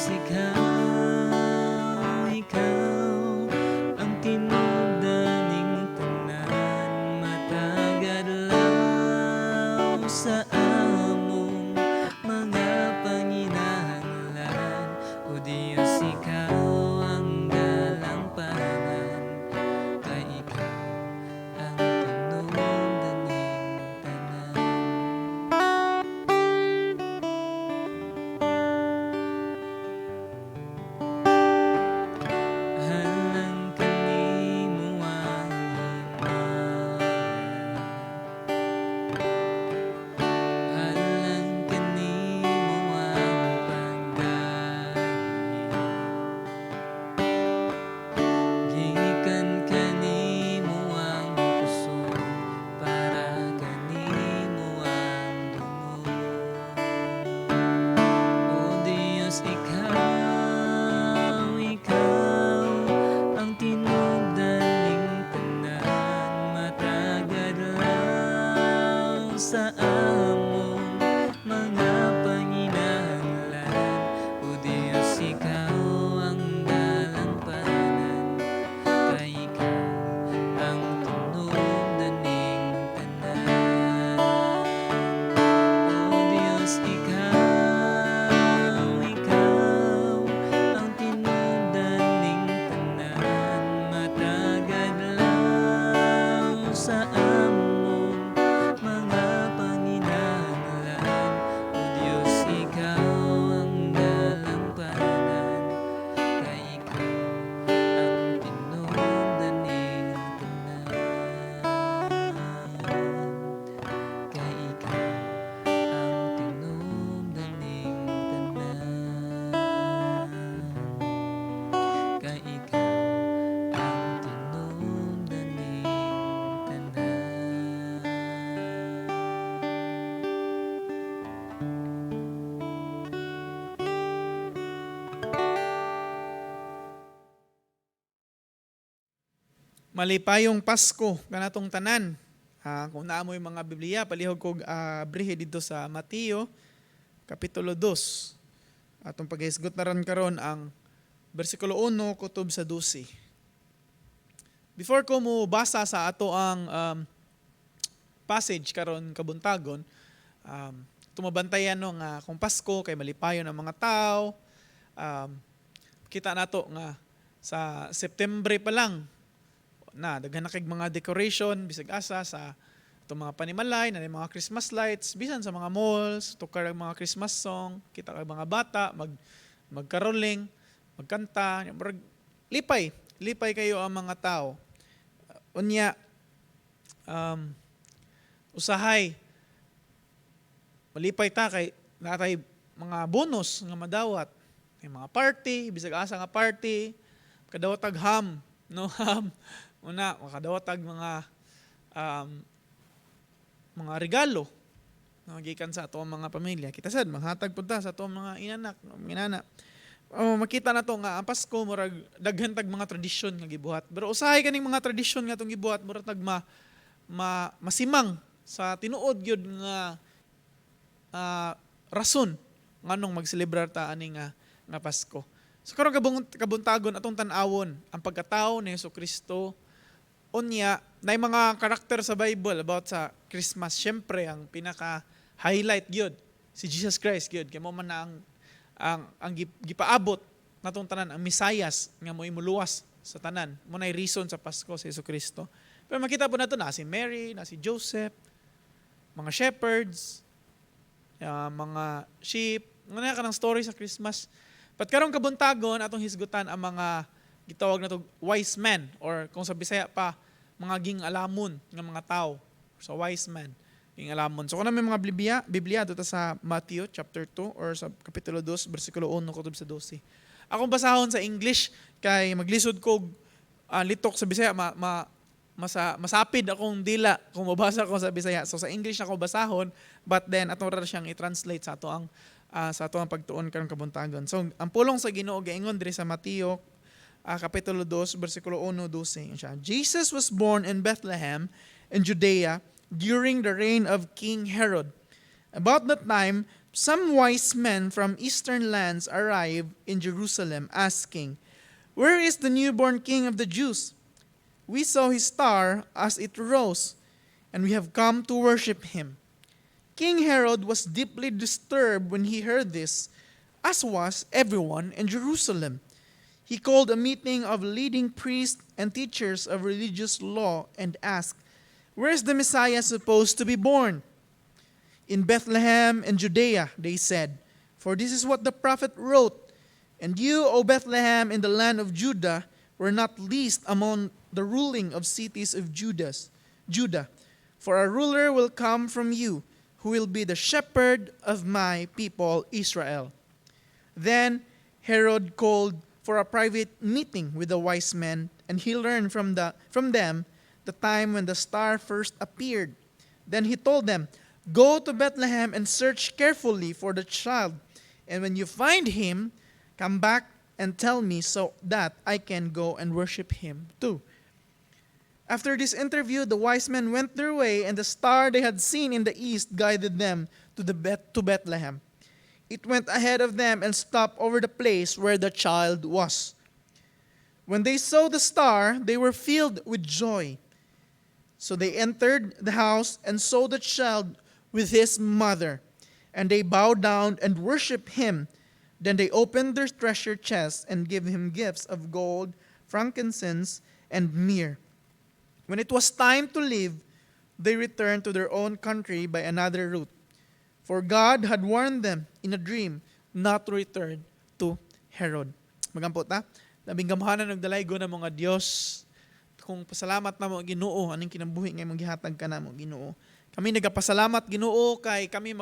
Diyos, ikaw, ikaw ang tinubdaning tanan matag adlaw sa among mga panginahanglan. O Diyos, ikaw ang dalampanan, kay ikaw ang tinubdaning tanan. Halang kanimo ang himaya, halang kanimo ang pagdahi, gikan kanimo ang kusog, para kanimo ang dungog. O Diyos, ikaw, ikaw ang tinubdaning tanan matag adlaw sa among mga panginahanglan. O Diyos, ikaw ang dalampanan, kay ikaw ang tinubdaning tanan. O Diyos, ikaw, ikaw ang tinubdaning tanan matag adlaw sa among mga panginahanglan. O Diyos, ikaw ang dalampanan, kay ikaw ang tinubdaning tanan. Kay ikaw ang tinubdaning tanan. Kay ikaw ang tinubdaning tanan. Malipayong Pasko kanatong tanan. Kung naa mo'y mga Biblia, palihog kog abrihi didto sa Mateo kapitulo 2. Atong paghisgot na ron karon ang bersikulo 1 kutob sa 12. Before ko mo basa sa ato ang passage karon kabuntagon, tumabantayan no nga kung Pasko kay malipayon ang mga tao. Kita nato nga sa September pa lang na daghan na kay mga decoration bisag asa sa itong mga panimalay na mga Christmas lights, bisan sa mga malls tukar ang mga Christmas song, kita kay mga bata magcaroling, magkanta, murag lipay lipay kayo ang mga tao. Unya usahay malipay ta kay natay mga bonus nga madawat, may mga party bisag asa nga party, kadawat tag ham, no, ham una, makadawat tag mga regalo no gikan sa ato ang mga pamilya. Kita sad maghatag pud ta sa ato ang mga inanak, mga inana. Oh, makita na to nga ang Pasko murag daghan tag mga tradisyon nga gibuhat. Pero usahay kaning mga tradisyon nga atong gibuhat murag tag ma masimang sa tinuod gyud nga rason nganong magselebrar ta ani nga Pasko. So karon kabuntagon atong tan-awon ang pagkatao ni Hesus Kristo. Unya, nay mga karakter sa Bible about sa Christmas. Syempre ang pinaka highlight gyud si Jesus Christ gyud kay mo man na ang gipaabot natong tanan, ang Mesayas nga mo'y muluwas sa tanan. Mo nay reason sa Pasko si Hesus Kristo. Pero makita po nato na si Mary, na si Joseph, mga shepherds, mga sheep, nga kanang story sa Christmas. But karong kabuntagon atong hisgutan ang mga gitawag nato wise men, or kung sa Bisaya pa mga ging-alamon nga mga tao. So wise men, ging-alamon. So kung may mga Biblia dito sa Matthew chapter 2 or sa kapitulo 2 bersikulo 1 kutob sa 12. Akong basahon sa English kay maglisod kog litok sa Bisaya, ma, ma masa, masapid akong dila kung mabasa ko sa Bisaya. So sa English ako basahon, but then atong ra siyang i-translate sa ato ang pagtuon karong kabuntagon. So ang pulong sa Ginoo gaingon diri sa Mateo kapitulo 2 bersikulo 1 12 siya. Jesus was born in Bethlehem in Judea during the reign of King Herod. About that time, Some wise men from eastern lands arrived in Jerusalem asking, "Where is the newborn King of the Jews? We saw his star as it rose, and we have come to worship him." King Herod was deeply disturbed when he heard this, as was everyone in Jerusalem. He called a meeting of leading priests and teachers of religious law and asked, "Where is the Messiah supposed to be born?" "In Bethlehem in Judea," they said, "for this is what the prophet wrote: 'And you, O Bethlehem, in the land of Judah, were not least among the ruling of cities of Judah, for a ruler will come from you, who will be the shepherd of my people Israel.'" Then Herod called for a private meeting with the wise men, and he learned from them the time when the star first appeared. Then he told them, "Go to Bethlehem and search carefully for the child, and when you find him, come back and tell me so that I can go and worship him too." After this interview, the wise men went their way, and the star they had seen in the east guided them to Bethlehem. It went ahead of them and stopped over the place where the child was. When they saw the star, they were filled with joy. So they entered the house and saw the child with his mother, and they bowed down and worshiped him. Then they opened their treasure chests and gave him gifts of gold, frankincense, and myrrh. When it was time to leave, they returned to their own country by another route. For God had warned them in a dream not to return to Herod. Magampo ta. Labing gamhanan ug dalaygon namo nga Dios. Kung pasalamat namo, Ginoo, aning kinabuhi nga imong gihatag kanamo, Ginoo. Kami nagapasalamat, Ginoo, kay kami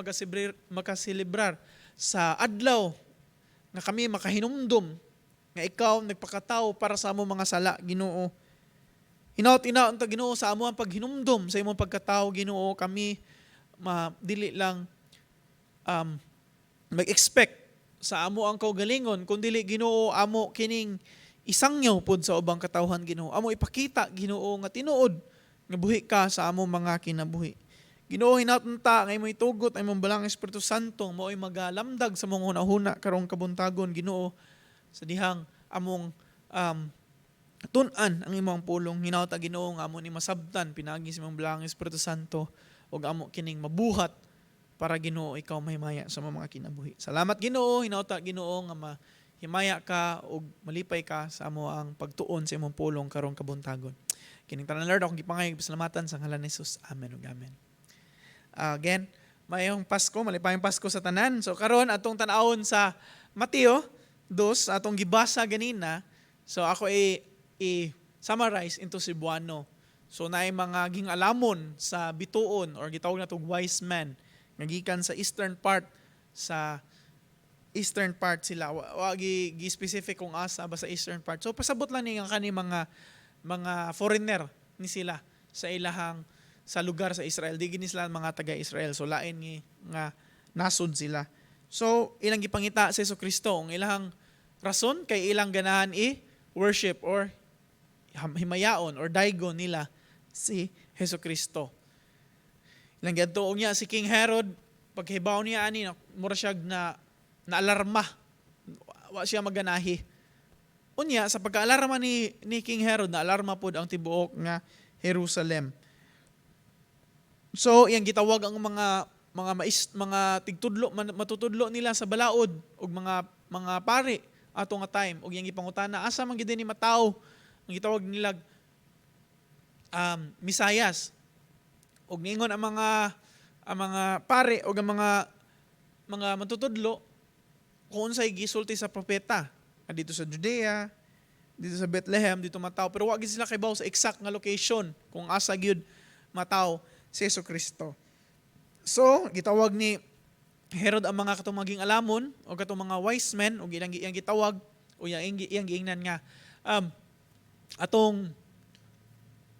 makaselebrar sa adlaw nga kami makahinumdum nga ikaw nagpakatao para sa among mga sala, Ginoo. Hinaut ina unta, Ginoo, sa amo ang paghinumdum sa imong pagkatao, Ginoo, kami ma dili lang mag-expect sa amo ang kaugalingon kundi, Ginoo, amo kining isangyaw pod sa ubang katawhan, Ginoo. Amo ipakita, Ginoo, nga tinuod nga buhi ka sa amo mga kinabuhi. Ginoo, hinaut unta nga imong itugot ang imong Balaang Espiritu Santo mao'y magalamdag sa among hunahuna karong kabuntagon, Ginoo, sa dihang among tun-an ang imong pulong. Hinaut, Ginoo, nga amo ni masabtan pinaagi sa imong Balaang Espiritu Santo ug amo kining mabuhat para, Ginoo, ikaw mahimaya sa among mga kinabuhi. Salamat, Ginoo. Hinaut, Ginoo, nga mahimaya ka ug malipay ka sa amo ang pagtuon sa imong pulong karong kabuntagon. Kining tanan, Lord, akong gipangayog pasalamatan sa ngalan ni Jesus. Amen ug amen. Again, mayong Pasko, malipayong Pasko sa tanan. So karon atong tan-awon sa Mateo 2, atong gibasa ganina. So ako i summarize into Cebuano. So naay mga gingalamon sa bituon or gitawag natong wise man nga gikan sa eastern part sila. Wa gi specific kung asa ba sa eastern part. So pasabot lang ni nga kani mga foreigner ni sila sa ilahang sa lugar sa Israel. Di gini sila mga taga Israel. So lain ni nga nasod sila. So ilang gipangita si Kristo. Ang ilahang rason kay ilang ganahan i worship or himayaon or daygon nila si Hesus Kristo. Ilang giadto niya si King Herod, paghibaw niya ani, mura siya na naalarma. Wa siya maganahi. Unya sa pagkaalarma ni King Herod, naalarma pod ang tibuok nga Jerusalem. So iyang gitawag ang mga mais, mga tigtudlo, matutudlo nila sa balaod ug mga pari ato nga time ug iyang gipangutana asa man gid ni matawo ang gitawag nila Misayas. Ug niingon ang mga pare ug ang mga matutudlo kung unsay gisulti sa propeta nga dito sa Judea, dito sa Bethlehem, dito mataw. Pero wa gid sila kaybaw sa exact nga location kung asa gyud mataw si Hesus Kristo. So, gitawag ni Herod ang mga katong maging alamon o katong mga wise men o iyang gitawag o iyang giingnan nga atong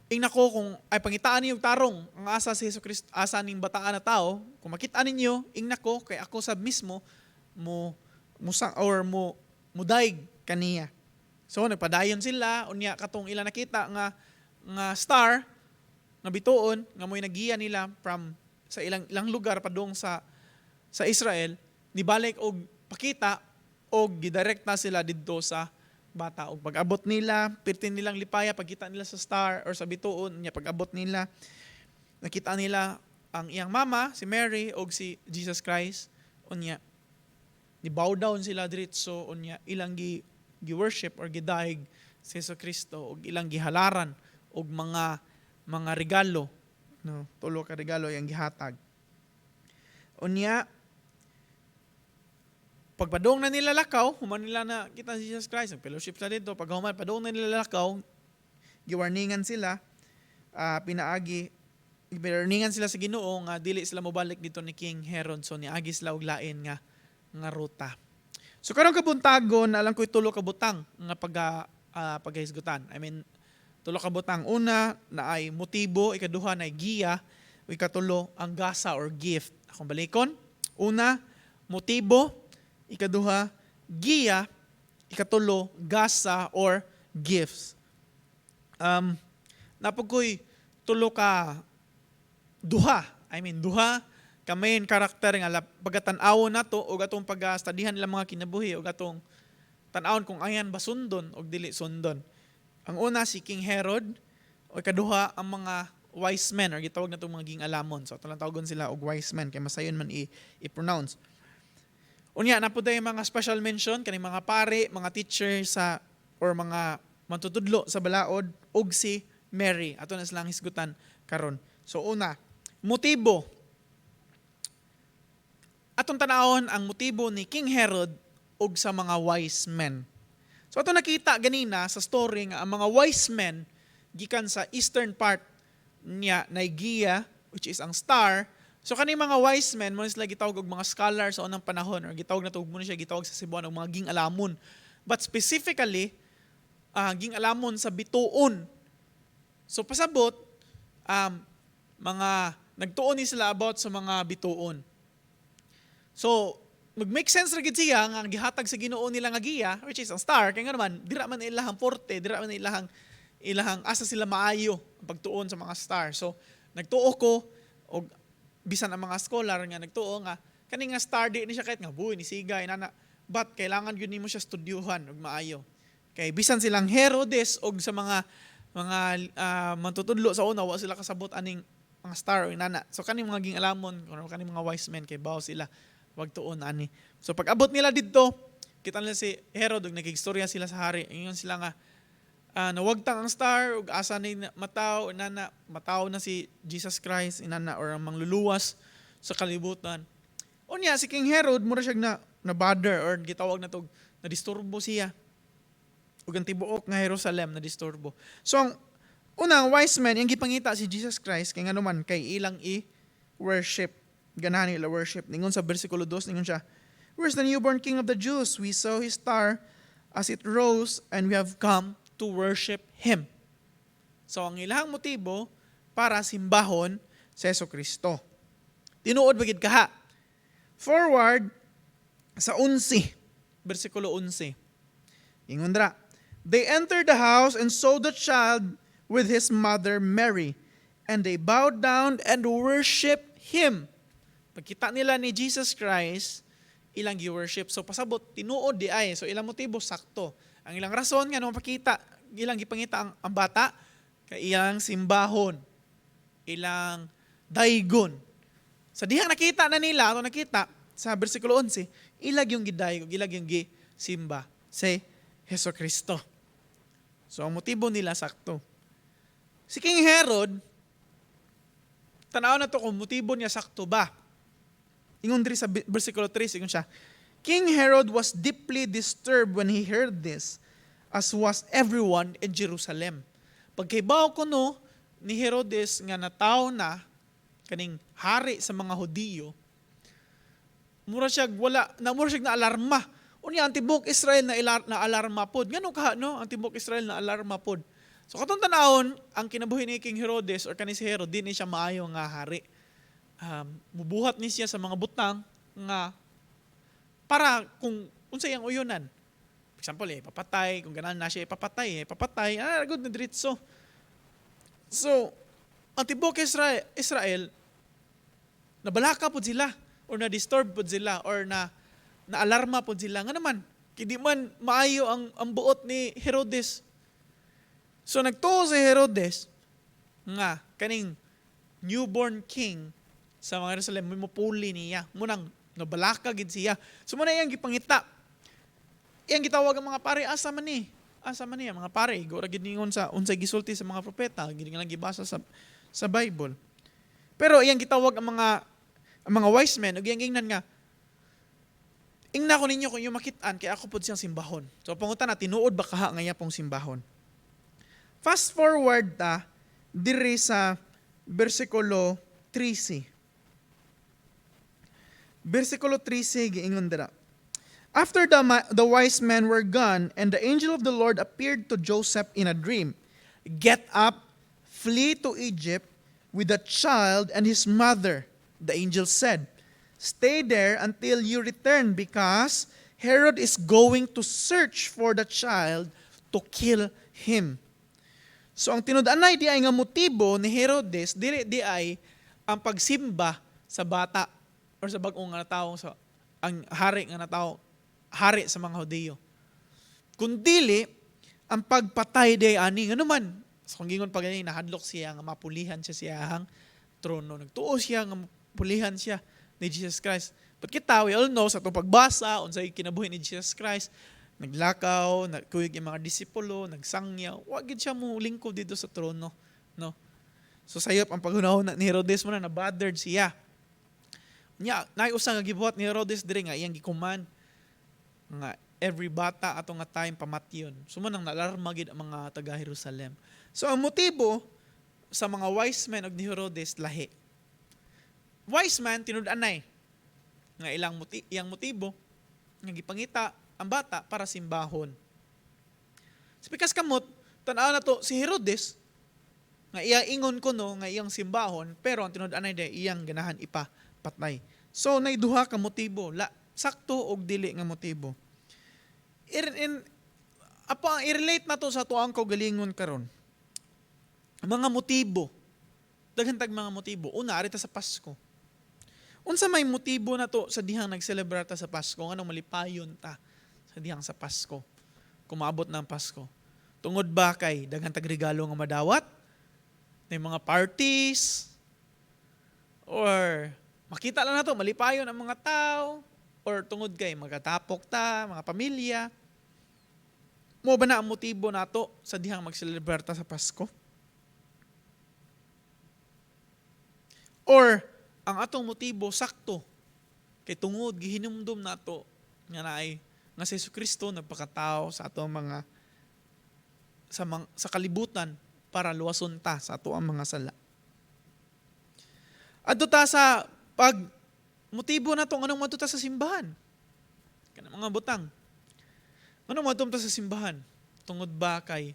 ingna ko kung ay pangitaan niyo tarong ang asa si Hesus Kristo, asa ning bataan na tao. Kung makita ninyo, ingna ko kay ako sab mismo mo musa or mo mudaig kaniya. So nagpadayon sila. Unya katong ila nakita nga star nga bituon nga mo'y nagiya nila from sa ilang ilang lugar padung sa Israel. Nibalik og pakita og gidirekta sila didto sa bata. Og pag-abot nila, pirti nilang lipaya pagkita nila sa star or sa bituon niya. Pag-abot nila, nakita nila ang iyang mama, si Mary, og si Jesus Christ. Unya ni bow down sila diretso. Unya ilang gi worship or gidayeg si Jesu Kristo og ilang gihalaran og mga regalo, no? Tulo ka regalo yang gihatag. Unya pagpadong na nila lakaw, human nila na kita si Jesus Christ, fellowship sila dito. Pag human padong na nila lakaw, giwarningan sila, pinaagi giwarningan sila sa Ginoo nga dili sila mobalik dito ni King Herod. So niagi sila og lain nga ruta. So karong kabuntagon, alam ko tulo ka butang nga paghisgutan. I mean, tulo ka butang. Una na ay motibo, ikaduha na ay giya, ug ikatulo ang gasa or gift. Akong balikon. Una, motibo, ikaduha, giya, ikatulo, gasa or gifts. Naa pod ko'y tulo ka duha. I mean, duha ka main character nga pagatan-awon nato og atong pag-studyhan nila mga kinabuhi og atong tan-awon kung ayan ba sundon og dili sundon. Ang una si King Herod o ikaduha ang mga wise men or gitawag natong mga ging-alamon. So ato lang tawagon sila og wise men kay masayon man i-pronounce. Unya naa pod mga special mention kaning mga pare, mga teacher sa or mga mantutudlo sa balaod ug si Mary. Ato na silang hisgutan karon. So una, motibo. Atong tanawon ang motibo ni King Herod ug sa mga wise men. So ato nakita ganina sa story nga ang mga wise men gikan sa eastern part niya naigiya, which is ang star. So kani mga wise men mo sila gitawag og mga scholar sa unang panahon or gitawag na mo siya gitawag sa Cebuano og mga ging-alamon. But specifically, ging-alamon sa bituon. So pasabot, mga nagtuon ni sila about sa mga bituon. So mag-make sense ra gid siya nga gihatag sa Ginoo nila nga giya, which is ang star, kay nga naman dira man ilahang forte, dira man ilahang asa sila maayo ang pagtuon sa mga star. So nagtuo ko og bisan ang mga scholar nga nagtuo nga kani nga star di ni siya kahit nga buhi ni siga inana, but kailangan gyud nimo siya studyuhan og maayo. Kay bisan silang Herodes og sa mga mantutudlo sa una, wa sila kasabot aning mga star o inana. So kaning mga ging-alamon or kaning mga wise men kay bawo sila wag tuon ani. So pag abot nila didto, kita nila si Herod ug nakigstorya sila sa hari. Ingon sila nga nawagtang ang star ug asa ni mataw inana, mataw na si Jesus Christ inana or ang mangluluwas sa kalibutan. Unya si King Herod mura siya na bother or gitawag na tog na disturbo siya. Ug ang tibuok nga Jerusalem na disturbo. So ang una, ang wise men, yung gipangita si Jesus Christ kay ngano man kay ilang i-worship. Ganahan nila worship. Ningon sa bersikulo 2, ningon siya, "Where's the newborn King of the Jews? We saw his star as it rose and we have come to worship him." So ang ilang motibo para simbahon si Jesu Kristo. Tinuod ba gid kaha? Forward sa 11, bersikulo 11. Ingon dra, "They entered the house and saw the child with his mother Mary, and they bowed down and worshiped him." Pagkita nila ni Jesus Christ, ilang gi-worship. So pasabot, tinuod di ay. So ilang motibo sakto. Ang ilang rason nga nung pakita, ilang gipangita ang bata, kay ilang simbahon, ilang daygon. Sa dihang nakita na nila, ato nakita sa bersikulo 11, ilag yung gidayeg, ilag yung gisimba si Jesu Kristo. So ang motibo nila sakto. Si King Herod, tanaw na to kung motibo niya sakto ba. Ingon diri sa bersikulo 3, ingon siya, "King Herod was deeply disturbed when he heard this, as was everyone in Jerusalem." Pagkaibaw ko no ni Herodes nga nataw na kaning hari sa mga Hudiyo, mura siya wala na mura siya na alarma. Unya ang tibok Israel na alarma pod. Ngano ka no ang tibok Israel na alarma pod? So katong tanawon ang kinabuhi ni King Herodes or kani si Herod, di ni siya maayo nga hari. Mubuhat ni siya sa mga butang nga para kung unsa iyang uyunan. For example, eh, papatay, kung ganahan na siya ipapatay, eh, papatay, good na diretso. So, ang tibok Israel, nabalaka pod sila or na-disturb pod sila or na Na alarma pod sila nga naman kay di man maayo ang buot ni Herodes. So nagtuo si Herodes nga kaning newborn king sa mga Jerusalem mopuli niya. Munang nabalaka gid siya. So muna iyang gipangita. Iyang gitawag ang mga pare, "Asa man ni? Asa man ni ang mga pare?" Gora gid ningon sa unsay gisulti sa mga propeta, gid nga lang gibasa sa Bible. Pero iyang gitawag ang mga wise men ug iyang ingnan nga, "Ingna ko ninyo kung inyong makit-an kay ako pod siyang simbahon." So pangutan na, tinuod ba kaha nga iya pong simbahon? Fast forward ta diri sa bersikulo 13. Bersikulo 13, giingon dira. After the wise men were gone, and the angel of the Lord appeared to Joseph in a dream. "Get up, flee to Egypt with the child and his mother," the angel said. "Stay there until you return because Herod is going to search for the child to kill him." So ang tinud-anay di ay nga motibo ni Herodes dili di ay ang pagsimba sa bata or sa bag-ong nga natawo, sa ang hari nga natawo, hari sa mga Hudiyo. Kundili ang pagpatay di ani, ngano man sa kung gingon pa gani, nahadlok siya nga mapulihan siya siyahang trono. Nagtuo siya nga mapulihan siya ni Jesus Christ. But kita, we all know sa atong pagbasa unsay kinabuhi ni Jesus Christ, naglakaw, nagkuyog yung mga disipulo, nagsangyaw, wa gid siya mo lingkod dito sa trono, no? So sayop ang paghunahuna ni Herodes mo na na-bothered siya. Nya, naay usa nga gibuhat ni Herodes diri nga iyang gi-command nga every bata ato nga time pamatyon. So mo nang nalarma gid ang mga taga Jerusalem. So ang motibo sa mga wise men og ni Herodes lahi. Wise man, tinud-anay nga iyang motibo nga gipangita ang bata para simbahon. Sa pikas kamot, tan-aw na to si Herodes nga iya ingon kuno nga iyang simbahon, pero ang tinud-anay day iyang ganahan ipapatay. So nay duha ka motibo, la sakto og dili nga motibo. In apo ang i-relate na to sa tuang kaugalingon karon. Mga motibo. Daghan tag mga motibo. Una, ari ta sa Pasko. Unsa may motibo na to sa dihang nagselebrar ta sa Pasko? Nganong malipayon ta sa dihang sa Pasko? Kumabot na ang Pasko. Tungod ba kay daghan tag regalo nga madawat? May mga parties? Or makita lang nato malipayon ang mga tao? Or tungod kay magatapok ta, mga pamilya? Mo ba na ang motibo nato sa dihang magselebrar ta sa Pasko? Or ang atong motibo sakto kay tungod gihinumdum nato nga naay nga si Kristo nagpakatao sa atong mga sa kalibutan para luwason ta sa ato ang mga sala. Adto ta sa pag motibo nato nganong moadto ta sa simbahan. Kanang mga butang. Nganong moadto ta sa simbahan? Tungod ba kay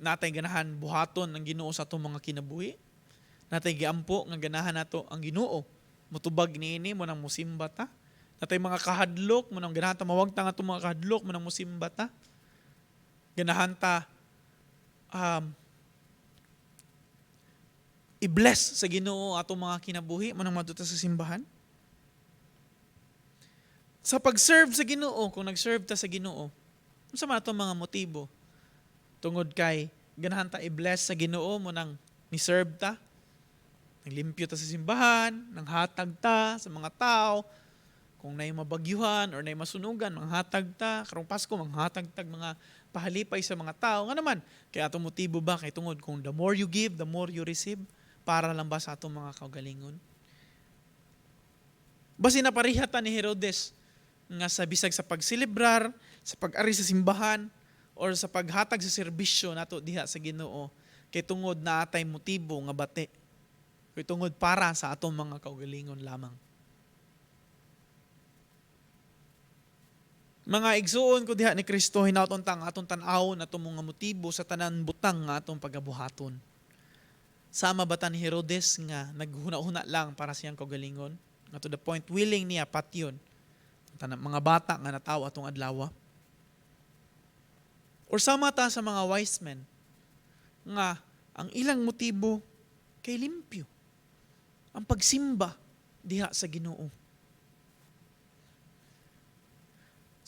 natay ganahan buhaton ang Ginoo sa atong mga kinabuhi? Natay giampo nga ganahan nato ang Ginoo mutubag niini, mo nang musimba ta? Natay mga kahadlok, mo nang ganahan ta mawagtang atong mga kahadlok, mo nang musimba ta? Ganahan ta i-bless sa Ginoo atong mga kinabuhi, mo nang moadto ta sa simbahan? Sa pag-serve sa Ginoo, kung nag-serve ta sa Ginoo, unsa man atong mga motibo? Tungod kay ganahan ta i-bless sa Ginoo, mo nang ni-serve ta? Naglimpyo ta sa simbahan, nanghatag ta sa mga tao, kung naay mabagyuhan or naay masunugan, manghatag ta, karong Pasko, manghatag tag mga pahalipay sa mga tao. Nga naman, kaya atong motibo ba kay tungod kung the more you give, the more you receive, para lang ba sa atong mga kaugalingon? Basi na pareha ta ni Herodes nga sa bisag sa pagselebrar, sa pag-ari sa simbahan, or sa paghatag sa serbisyo nato diha sa Ginoo, kay tungod na atay motibo nga bati. Kay tungod para sa atong mga kaugalingon lamang. Mga igsuon ko diha ni Kristo, hinaton ta ang atong tan-awon atong mga motibo sa tanan butang nga atong pagabuhaton. Sama ba ta ni Herodes nga naghuna-huna lang para siyang kaugalingon? Nga to the point willing niya patyon tanan mga bata nga natawo atong adlaw? Or sama ta sa mga wise men nga ang ilang motibo kay limpyo ang pagsimba diha sa Ginoo?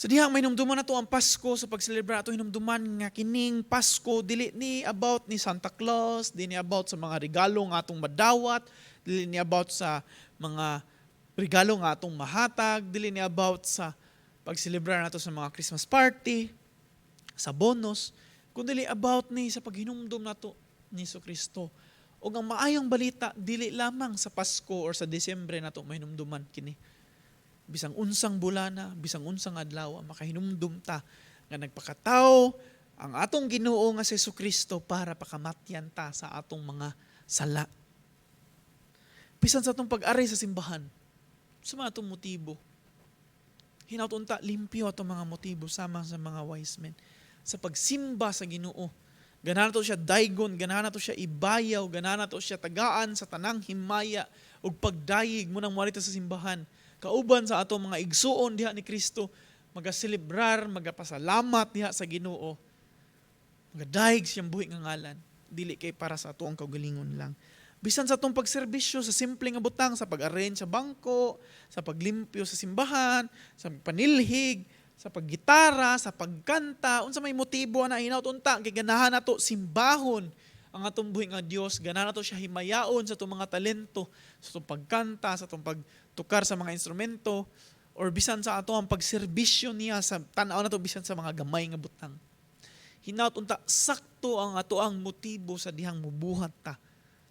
Sa dihang mahinumduman nato ang Pasko sa pagselebra ato, hinumduman nga kining Pasko dili ni about ni Santa Claus, dili ni about sa mga regalo nga atong madawat, dili ni about sa mga regalo nga atong mahatag, dili ni about sa pagselebrar nato sa mga Christmas party, sa bonus, kundi about ni sa paghinumdum nato ni Kristo. O ang maayong balita, dili lamang sa Pasko or sa Disyembre nato mahinumduman kini. Bisang unsang bulana, bisang unsang adlaw, makahinumdum ta nga nagpakatawo ang atong Ginoo nga si Kristo para pakamatyan ta sa atong mga sala. Bisan sa atong pag-ari sa simbahan, sa mga atong motibo, hinaut unta limpyo atong mga motibo sama sa mga wise men sa pagsimba sa Ginoo. Ganahan nato siya daygon, ganahan nato siya ibayaw, ganahan nato siya tagaan sa tanang himaya ug pagdayeg mo nang muari ta sa simbahan. Kauban sa atong mga igsuon diha ni Kristo, magaselebrar, magapasalamat diha sa Ginoo. Magadayeg siyang buhi nga ngalan, dili kay para sa atoang kaugalingon lang. Bisan sa atong pagserbisyo sa simple nga butang, sa pag-arrange sa bangko, sa paglimpyo sa simbahan, sa panilhig, sa paggitara, sa pagkanta, unsa may motibo ana, hinaut unta kay ganahan nato simbahon ang atong buhi nga Dios, ganahan nato siya himayaon sa atong mga talento, sa atong pagkanta, sa atong pagtukar sa mga instrumento, or bisan sa ato ang pagserbisyo niya sa tan-aw nato bisan sa mga gamay nga butang. Hinaut unta sakto ang ato ang motibo sa dihang mubuhat ta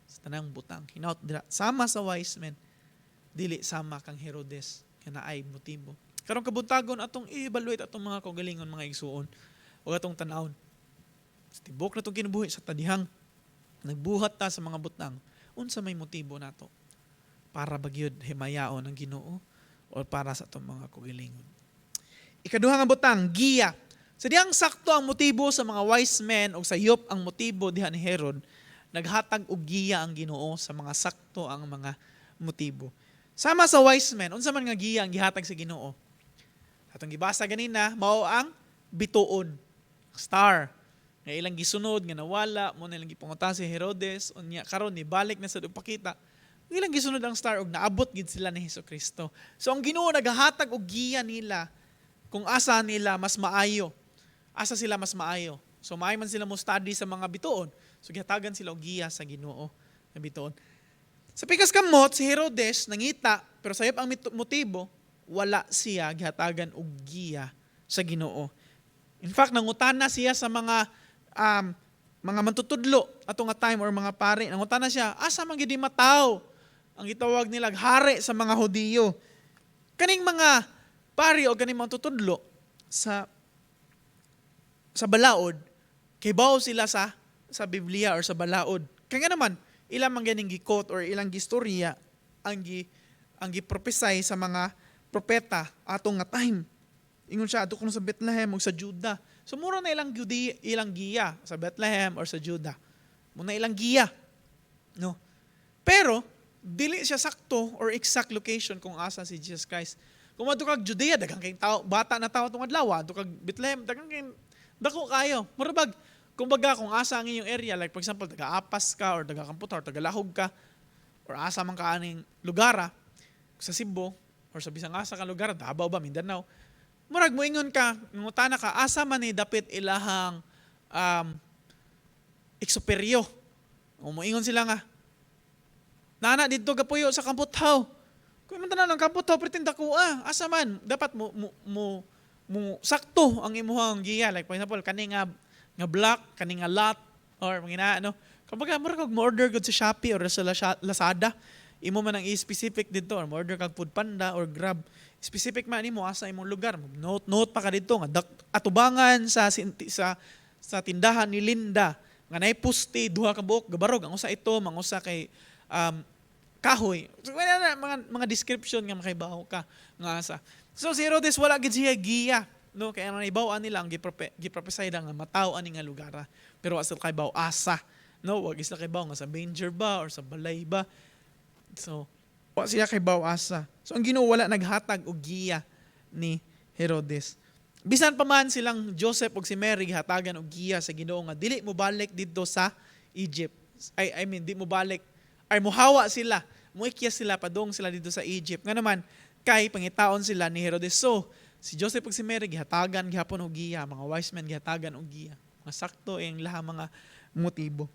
sa tanang butang. Hinaut dira sama sa wise men, dili sama kang Herodes nga naay motibo. Karong kabuntagon, atong i-evaluate atong mga kaugalingon, mga igsuon, ug atong tan-awon. Sa tibok natong kinabuhi, sa dihang nagbuhat ta sa mga butang, unsa may motibo nato? Para ba gyud himayaon ang Ginoo o para sa atong mga kaugalingon? Ikaduha nga butang, giya. Sa dihang sakto ang motibo sa mga wise men o sayop ang motibo diha ni Herod, naghatag og giya ang Ginoo sa mga sakto ang mga motibo. Sama sa wise men, unsa man nga giya ang gihatag sa Ginoo? Atong gibasa ganina, mao ang bituon, star. Nga ilang gisunod nga nawala, mo na ilang gipangutan si Herodes, unya karon ni balik na sa pakita. Ilang gisunod ang star og naabot gid sila ni Hesus Kristo. So ang Ginoo nagahatag og giya nila kung asa nila mas maayo. Asa sila mas maayo. So maayo man sila mo study sa mga bituon. So gihatagan sila og giya sa Ginoo nga bituon. Sa pikas kamot si Herodes nangita, pero sayop ang motibo, wala siya gihatagan og giya sa Ginoo. In fact, nangutana siya sa mga mantutudlo ato nga time or mga pare. Nangutana siya, asa man gid mataw ang gitawag nila hari sa mga Hudiyo? Kaning mga pari o kaning mga tutudlo sa balaod, kaybaw sila sa Biblia or sa balaod. Kaya nga naman, ilang man ganing gi-quote or ilang gistorya ang gi-prophesy sa mga propeta atong nga time. Ingon siya, adto kuno sa Bethlehem ug sa Judah. So mura na ilang Judea, ilang giya sa Bethlehem or sa Judah. Muna ilang giya. No. Pero dili siya sakto or exact location kung asa si Jesus Christ. Kung adto kag Judea, daghang kay tao, bata na tao tong adlaw, adto kag Bethlehem, daghang kay dako kayo. Mura bag kumbaga kung asa ang inyong area, like for example, taga Apas ka or taga Kamputa or taga Lahug ka or asa man ka aning lugar ah, sa Cebu or sa bisang asa ka lugar, Davao ba, Mindanao. Murag moingon ka, ngutana ka, asa man ni dapit ilahang Exuperio? O moingon sila nga, nana didto gapuyo sa Kamputhaw. Kung man tanan ang Kamputhaw, pretend ako ah, asa man dapat mo sakto ang imuhang giya, like for example kani nga block, kani nga lot or mga ina ano. Kumbaga murag kag mo-order gud sa Shopee or sa Lazada, imo man ang i-specific didto, or mo-order kag Food Panda or Grab, specific man nimo asa imong lugar. Note note pa ka didto nga atubangan sa tindahan ni Linda nga naay puste, duha ka buok gabarog ang usa ito, mang usa kay kahoy. So, wala na mga description nga makaibaw ka nga asa. So si Herodes, wala gid siya giya, no, kaya ang naibaw nila ang giprophesy nga mataw ani nga lugar. Ah. Pero wa sila kaibaw asa, no, wag sila kaibaw nga sa manger ba or sa balay ba. So wa sila kaibaw asa. So ang Ginoo wala naghatag og giya ni Herodes. Bisan pa man silang Joseph ug si Mary gihatagan og giya sa Ginoo nga dili mo balik didto sa Egypt. Ay, I mean, di mo balik ay muhawa sila, muikya sila padung sila didto sa Egypt. Nga naman Kay pangitaon sila ni Herodes. So, si Joseph ug si Mary gihatagan gihapon og giya, mga wise men gihatagan og giya. Mga sakto ang laha mga motibo.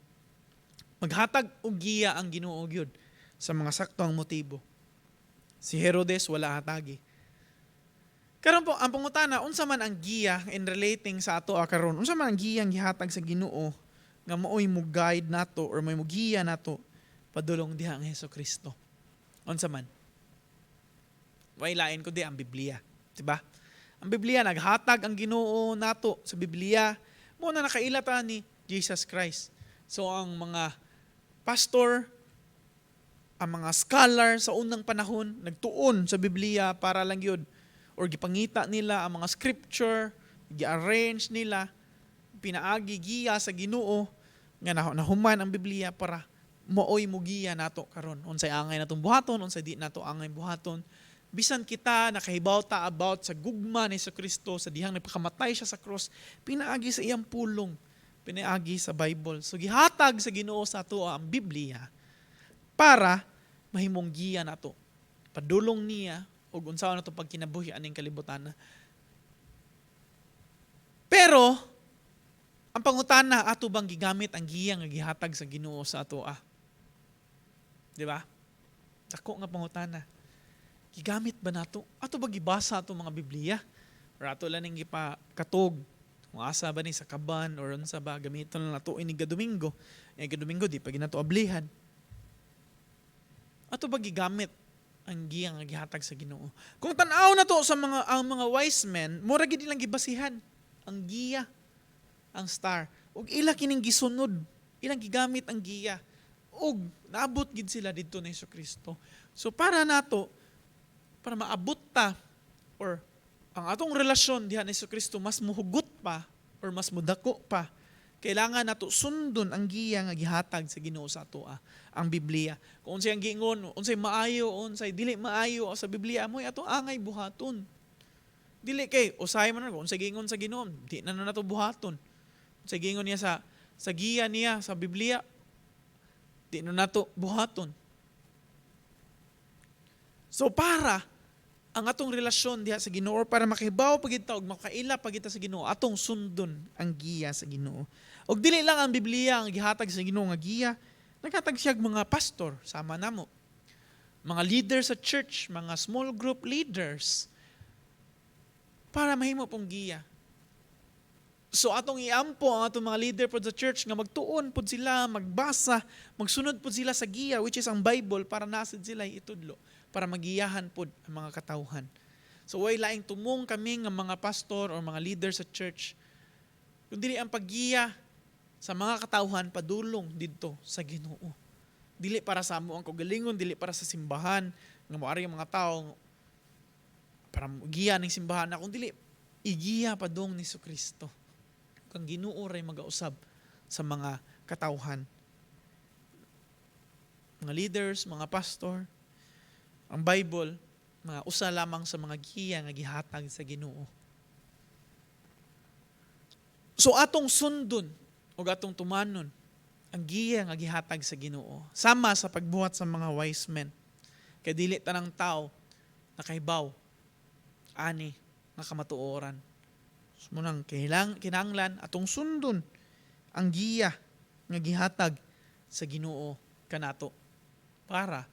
Maghatag og giya ang Ginoo gyud sa mga sakto ang motibo. Si Herodes wala hatagi. Karon po, ang pangutana, unsa man ang giya in relating sa ato karon? Unsa man ang giya ang gihatag sa Ginoo nga maoy mo guide nato or may mo giya nato padulong diha ang Hesus Kristo? Unsa man? Way lain kundi ang Biblia, di ba? Ang Biblia, naghatag ang Ginoo nato sa Biblia. Mao na nakaila ta ni Jesus Christ. So ang mga pastor, ang mga scholar sa unang panahon nagtuon sa Biblia para lang yun or gipangita nila ang mga scripture, gi-arrange nila pinaagi giya sa Ginoo nga nahuman ang Biblia para maoy mugiya nato karon, unsay angay natong buhaton, unsay di nato angay buhaton. Bisan kita nakahibaw ta about sa gugma ni Kristo sa dihang nagpakamatay siya sa cross, pinaagi sa iyang pulong, pinaagi sa Bible. So gihatag sa Ginoo sa ato ang Biblia para mahimong giya nato padulong niya ug unsaon nato pagkinabuhi aning kalibutan. Pero ang pangutana, ato bang gigamit ang giya nga gihatag sa Ginoo sa ato ah? Di ba? Dako nga pangutana. Gigamit ba nato? Ato ba gibasa ato mga Biblia? Or ato lang ning gipakatog? Kung asa ba ni sa kaban or unsa ba, gamiton lang nato ini Domingo. Eh Domingo di pa ginato ablihan. Ato ba gigamit ang giya nga gihatag sa Ginoo? Kung tan-aw na to sa mga ang mga wise men, mura gid ilang gibasihan ang giya, ang star. Ug ila kining gisunod, ilang gigamit ang giya. Ug naabot gid sila didto ni Kristo. So para nato, para maabot ta or ang atong relasyon diha ni Kristo mas muhugot pa or mas mudako pa, kailangan nato sundon ang giya nga gihatag sa Ginoo sa atoa, ang Biblia. Kung unsay ang giingon, unsay maayo, unsay dili maayo sa Biblia, mo'y ato angay buhaton. Dili kay usahay man kung unsay giingon sa Ginoo, di na nato buhaton. Unsay giingon niya sa giya niya sa Biblia, di na nato buhaton. So para ang atong relasyon diha sa Ginoo or para makibaw pa gid ta og makaila pa gid ta sa Ginoo, atong sundon ang giya sa Ginoo. Og dili lang ang Biblia ang gihatag sa Ginoo nga giya, naghatag siya og mga pastor sama namo. Mga leaders sa church, mga small group leaders para mahimo pong giya. So atong iampo ang atong mga leader pod sa church nga magtuon pod sila, magbasa, magsunod pod sila sa giya, which is ang Bible, para nasid sila itudlo, para magiyahan pod ang mga katawhan. So way laing tumong kami nga mga pastor or mga leader sa church kundi ang paggiya sa mga katawhan padulong didto sa Ginoo. Dili para sa amo ang kaugalingon, dili para sa simbahan nga moari ang mga tao para giya ning simbahan na, kung dili igiya padung ni Kristo. Kang Ginoo ray magausab sa mga katawhan. Mga leaders, mga pastor, ang Bible, mga usa lamang sa mga giya nga gihatag sa Ginoo. So atong sundon o atong tumanon ang giya nga gihatag sa Ginoo sama sa pagbuhat sa mga wise men. Kay dili tanang tao nakahibaw ani nga kamatuoran. So, munang kinahanglan atong sundon ang giya nga gihatag sa Ginoo kanato para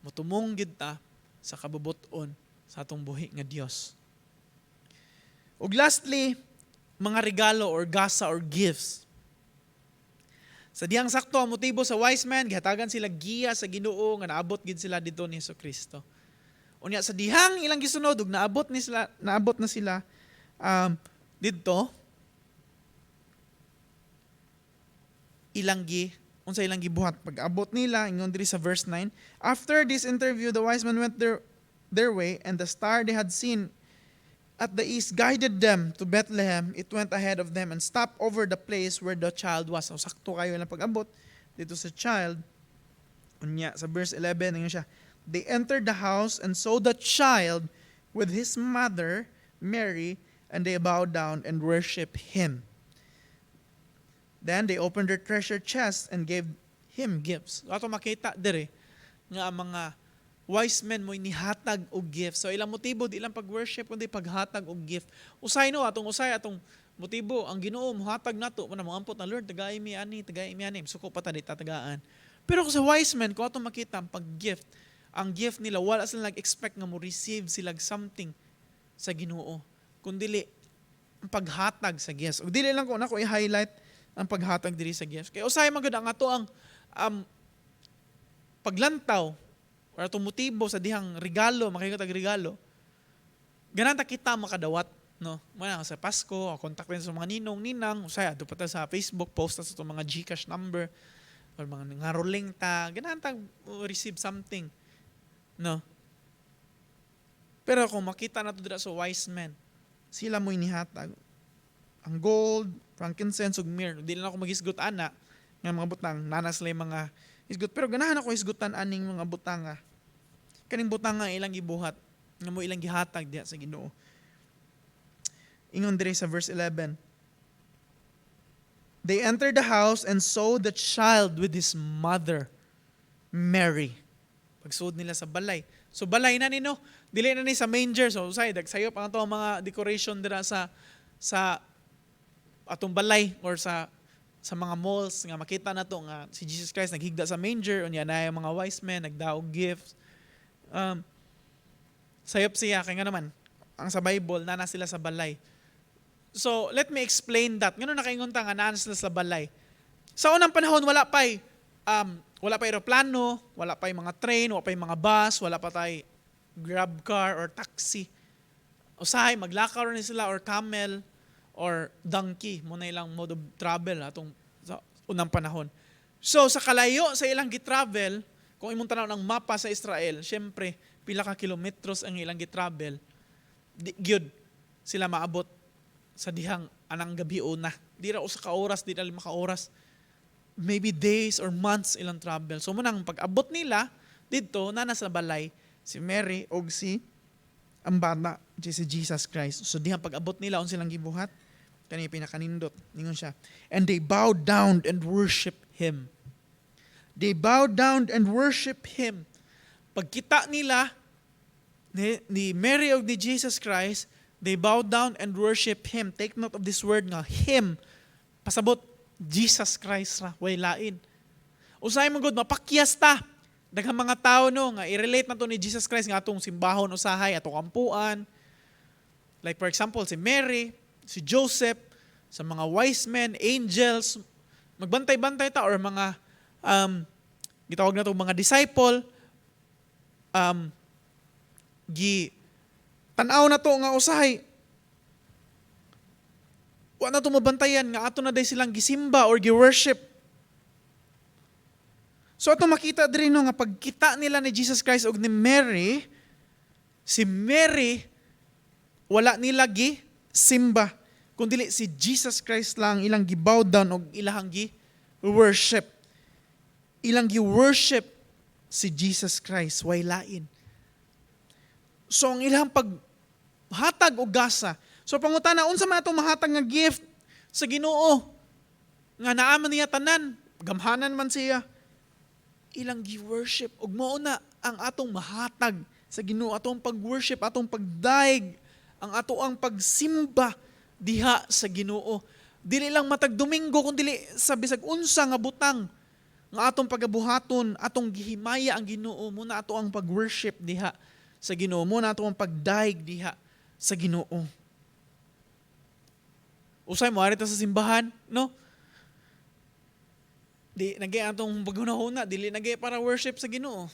motumong gid ta sa kabubut-on sa atong buhi nga Dios. Ug lastly, mga regalo or gasa or gifts. Sa diyang sakto ang motibo sa wise men, gihatagan sila giya sa Ginoo nga naabot gid sila didto ni Kristo. Unya sa dihang ilang gisunod ug naabot na sila didto, ilang gi unsa ilang gibuhat pag-abot nila? Ingon diri sa verse 9, "After this interview, the wise men went their way, and the star they had seen at the east guided them to Bethlehem. It went ahead of them and stopped over the place where the child was." So sakto kayo ilang pag-abot dito sa child. Unya sa verse 11, ingon siya, "They entered the house and saw the child with his mother Mary, and they bowed down and worshiped him. Then they opened their treasure chests and gave him gifts." So, ato makita dire nga ang mga Wise men mo nihatag og gift. So ilang motibo di lang pag-worship kundi paghatag og gift. Usay no, atong usay atong motibo ang Ginoo mohatag nato man, moampot na, "Lord, tagay mi ani, tagay mi ani." Suko pa ta, di tatagaan. Pero kung sa wise men, kung atong makita ang pag-gift, ang gift nila, wala sila nag-expect nga mo receive sila something sa Ginoo. Kundili ang paghatag sa gifts. Ug dili lang ko nako i-highlight ang paghatag diri sa gifts. Kay usahay man gud ang ato ang paglantaw or atong motibo sa dihang regalo, makikita regalo. Ganahan ta kita makadawat, no? Muna sa Pasko, contact din sa mga ninong, ninang, usay adto pa ta sa Facebook, post ta sa atong mga GCash number or mga ngaroling ta, ganahan ta receive something, no? Pero kung makita nato dira sa wise men, sila mo inihatag ang gold, frankincense ug myrrh. Di lang ako maghisgot ana nga mga butang, nana sila yung mga hisgot. Pero ganahan ako hisgutan aning mga butang nga. Kaning butang nga ilang gibuhat, nga mo ilang gihatag diha sa Ginoo. Ingon diri sa verse 11. They entered the house and saw the child with his mother, Mary. Pagsud nila sa balay. So balay na ni, no. Dili na ni sa manger. So usay dagsayop ang ato ang mga decoration dira sa atong balay or sa mga malls nga makita na to nga si Jesus Christ naghigda sa manger, unya na yung mga wise men nagdaog gifts. Sayop siya kay nga naman ang sa Bible nana sila sa balay. So let me explain that. Ngano nakaingon ta nga naa sila sa balay? Sa unang panahon, wala pa eroplano, wala pa mga train, wala pa mga bus, wala pa tay Grab car or taxi. Usahay maglakaw ni sila or camel or donkey mo na ilang mode of travel atong sa unang panahon. So sa kalayo sa ilang gitravel, kung imong tanaw ng mapa sa Israel, syempre pila ka kilometros ang ilang gitravel, di gyud sila maabot sa dihang anang gabi una. Di ra usa ka oras, di ra 5 ka oras. Maybe days or months ilang travel. So munang pag-abot nila didto na sa balay si Mary og si ang bata, si Jesus Christ. So dihang pag-abot nila, unsa silang gibuhat? Kani pinakanindot. Ningon siya, "And they bowed down and worship him." They bowed down and worship him. Pagkita nila ni Mary og ni Jesus Christ, they bowed down and worship him. Take note of this word nga "him." Pasabot Jesus Christ ra, way lain. Usahay man gud mapakyas ta. Daghang mga tao, no, nga i-relate na to ni Jesus Christ nga atong simbahon usahay, atong ampuan. Like for example, si Mary, si Joseph, sa mga wise men, angels, magbantay-bantay ta or mga gitawag na to mga disciple, gi tan-aw na to nga usahay wa na to mabantayan nga ato na day silang gisimba or gi-worship. So ato makita diri, no, nga pagkita nila ni Jesus Christ og ni Mary, si Mary wala nila gi simba kun dili si Jesus Christ lang ilang gi-bow down og ilahang gi worship. Ilang gi-worship si Jesus Christ, way lain. So ang ilang paghatag og gasa. So pangutana, unsa man atong mahatag nga gift sa Ginoo? Nga naa man niya tanan, gamhanan man siya. Ilang gi-worship ug mao na ang atong mahatag sa Ginoo, atong pag-worship, atong pagdaig, ang ato ang pagsimba diha sa Ginoo. Dili lang matag Domingo kun dili sa bisag unsa nga butang nga atong pagabuhaton, atong gihimaya ang Ginoo, mao na ato ang pag-worship diha sa Ginoo, mao na ato ang pagdaig diha sa Ginoo. Usay mo ta sa simbahan, no? Di nagay atong paghunahuna, dili nagay para worship sa Ginoo.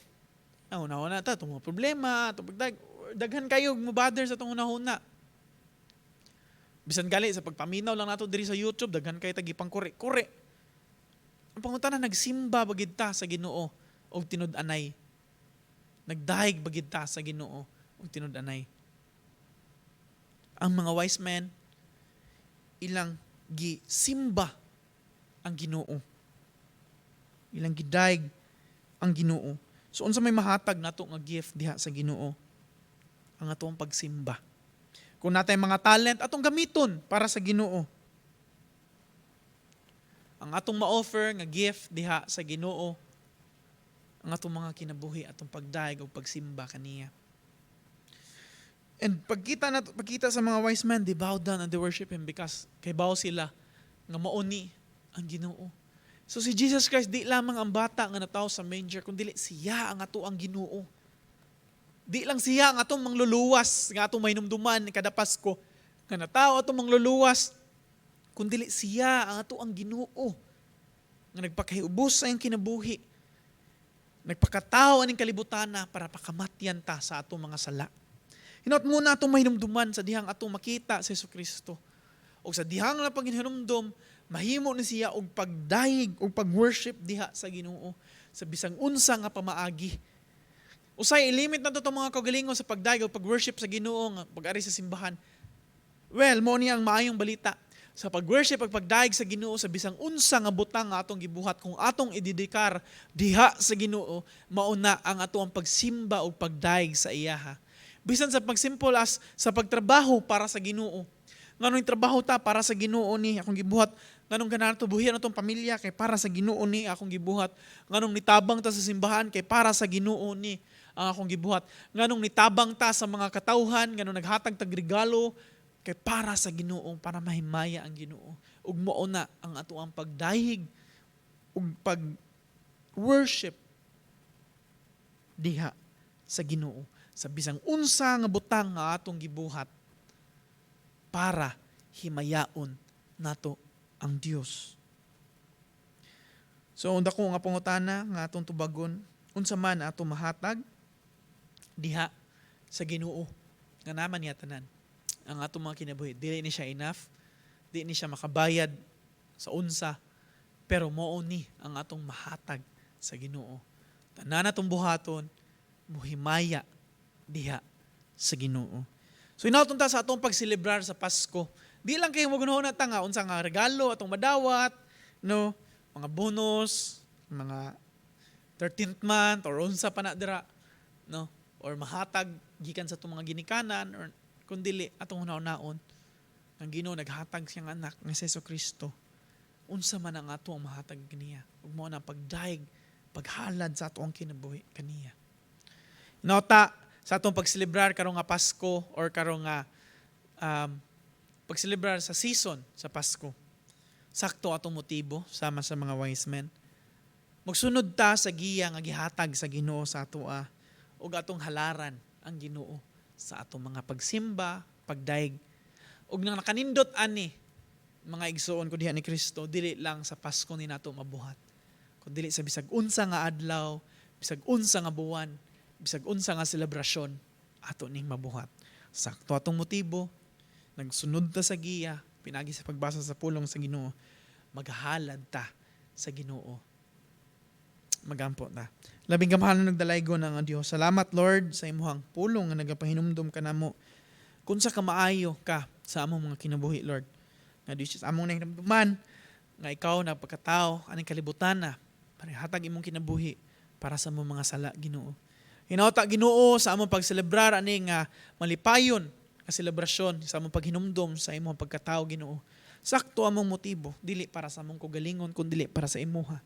Ah, hunahuna ta atong mga problema, atong pagdag, daghan kayo mo bother sa atong hunahuna. Bisan gali sa pagpaminaw lang nato diri sa YouTube, daghan kay tagi pangkuri-kuri. Ang pangutana, nagsimba ba gid ta sa Ginoo og tinud-anay? Nagdahig ba gid ta sa Ginoo og tinud-anay? Ang mga wise men, ilang gisimba ang Ginoo. Ilang gidaig ang Ginoo. So unsa may mahatag nato nga gift diha sa Ginoo? Ang atong pagsimba. Kung natay mga talent, atong gamiton para sa Ginoo. Ang atong ma-offer nga gift diha sa Ginoo, Ang atong mga kinabuhi, atong pagdayeg o pagsimba kaniya. And pagkita sa mga wise men, they bow down and they worship Him because kay baw sila nga mao ni ang Ginoo. So si Jesus Christ di lamang ang bata nga natawo sa manger, kundi siya ang ato ang Ginoo. Di lang siya ang atong mangluluwas nga atong mahinumduman kada Pasko nga natawo atong mangluluwas, kundi siya ang ato ang Ginoo nga nagpakahiubos sa iyang kinabuhi. Nagpakatao aning kalibutan na para pakamatyan ta sa atong mga sala. Hinaot mao na atong mahinumduman sa dihang atong makita sa Hesus Kristo. O sa dihang na paghinumdum, mahimo ni siya og pagdayeg og pag-worship diha sa Ginoo sa bisang unsa nga pamaagi. Usay ilimit na to mga kagalingon sa pagdayeg og pag-worship sa Ginoo nga pag-ari sa simbahan. Well, mao ni ang maayong balita. Sa pag-worship ug pagdayeg sa Ginoo sa bisang unsa nga butang nga atong gibuhat, kung atong idedikar diha sa Ginoo, mao na ang ato ang pagsimba ug pagdayeg sa iyaha. Bisan sa pagsimple as sa pagtrabaho para sa Ginoo. Nganong trabaho ta para sa Ginoo ni akong gibuhat, nganong ganahan to buhian atong pamilya kay para sa Ginoo ni akong gibuhat, nganong nitabang ta sa simbahan kay para sa Ginoo ni ang akong gibuhat, nganong nitabang ta sa mga katawhan, nganong naghatag tag regalo kay para sa Ginoo, para mahimaya ang Ginoo. Ug mao na ang ato ang pagdayeg ug pag worship diha sa Ginoo sa bisang unsa nga butang nga atong gibuhat para himayaon nato ang Dios. So dako nga pangutana nga atong tubagon, unsa man atong mahatag diha sa Ginoo nga naman niya tanan ang atong mga kinabuhi? Dili ni siya enough, di ni siya makabayad sa unsa, pero mao ni ang atong mahatag sa Ginoo. Tanan atong buhaton muhimaya diha sa Ginoo. So hinaot unta sa atong pagselebrar sa Pasko, di lang kayo magunahon na ta nga unsa nga regalo atong madawat, no, mga bonus, mga 13th month or unsa pa na dira, no, or mahatag gikan sa atong mga ginikanan or kundili atong hunahunaon ang Ginoo naghatag siyang anak nga si Kristo. Unsa man ang ato ang mahatag kaniya ug mao na pagdayeg, paghalad sa ato ang kinabuhi kaniya. Nota sa atong pagselebrar karong nga Pasko or karong nga pagselebrar sa season sa Pasko, sakto atong motibo sama sa mga wise men. Magsunod ta sa giya nga gihatag sa Ginoo sa atoa ug atong halaran ang Ginoo sa atong mga pagsimba, pagdayeg. Ug nang nakanindot ani, mga igsuon ko diha ni Kristo, dili lang sa Pasko ni nato mabuhat, kundi sa bisag unsa nga adlaw, bisag unsa nga buwan, bisag unsa nga selebrasyon ato ning mabuhat. Sakto atong motibo, nagsunod ta sa giya, pinagi sa pagbasa sa pulong sa Ginoo, maghalad ta sa Ginoo. Magampo ta. Labing gamhanan ug dalaygon nga Dios. Salamat, Lord, sa imuhang pulong nga nagapahinumdom ka namo kung unsa kamaayo ka sa among mga kinabuhi, Lord. Nga Dios, sa among nahinumduman nga ikaw na pagkatao aning kalibutan na para hatag imong kinabuhi para sa among mga sala, Ginoo. Hinauta, Ginoo, sa among pagselebrar ani nga malipayon nga selebrasyon sa among paghinumdom sa imong pagkatao, Ginoo. Sakto among motibo, dili para sa among kaugalingon kundi para sa imuha.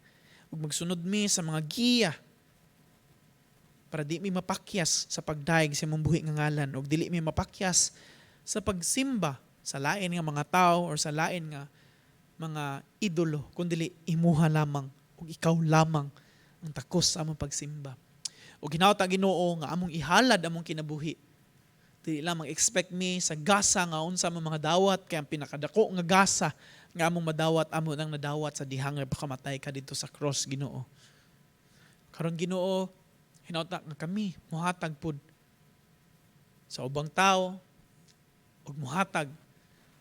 Ug magsunod mi sa mga giya para di mi mapakyas sa pagdayeg sa imong buhi nga ngalan ug dili mi mapakyas sa pagsimba sa lain nga mga tao or sa lain nga mga idolo, kundi imuha lamang ug ikaw lamang ang takos sa among pagsimba. Ug hinauta, Ginoo, nga among ihalad among kinabuhi. Dili lamang expect mi sa gasa nga unsa among mga dawat kay ang pinakadako nga gasa nga among madawat, amo nang nadawat sa dihang nga pakamatay ka didto sa cross, Ginoo. Karon, Ginoo, hinauta nga kami muhatag pud sa ubang tao ug muhatag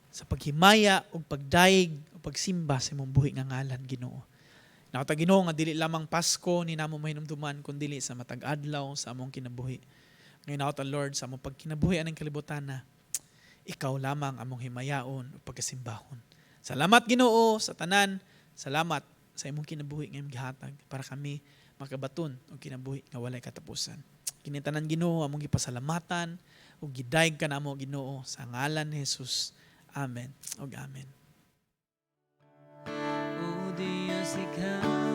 sa paghimaya ug pagdayeg ug pagsimba sa imong buhi nga ngalan, Ginoo. Hinauta, Ginoo, nga dili lamang Pasko ni namo mahinumduman kundi sa matag adlaw sa among kinabuhi. Ngayon hinauta, Lord, sa among pagkinabuhi aning kalibutan na ikaw lamang among himayaon ug pagkasimbahon. Salamat, Ginoo, sa tanan. Salamat sa imong kinabuhi nga imong gihatag para kami makabaton og kinabuhi nga walay katapusan. Kini tanan, Ginoo, among gipasalamatan ug gidayeg ka namo, Ginoo, sa ngalan ni Jesus. Amen. Ug amen. O Diyos, ikaw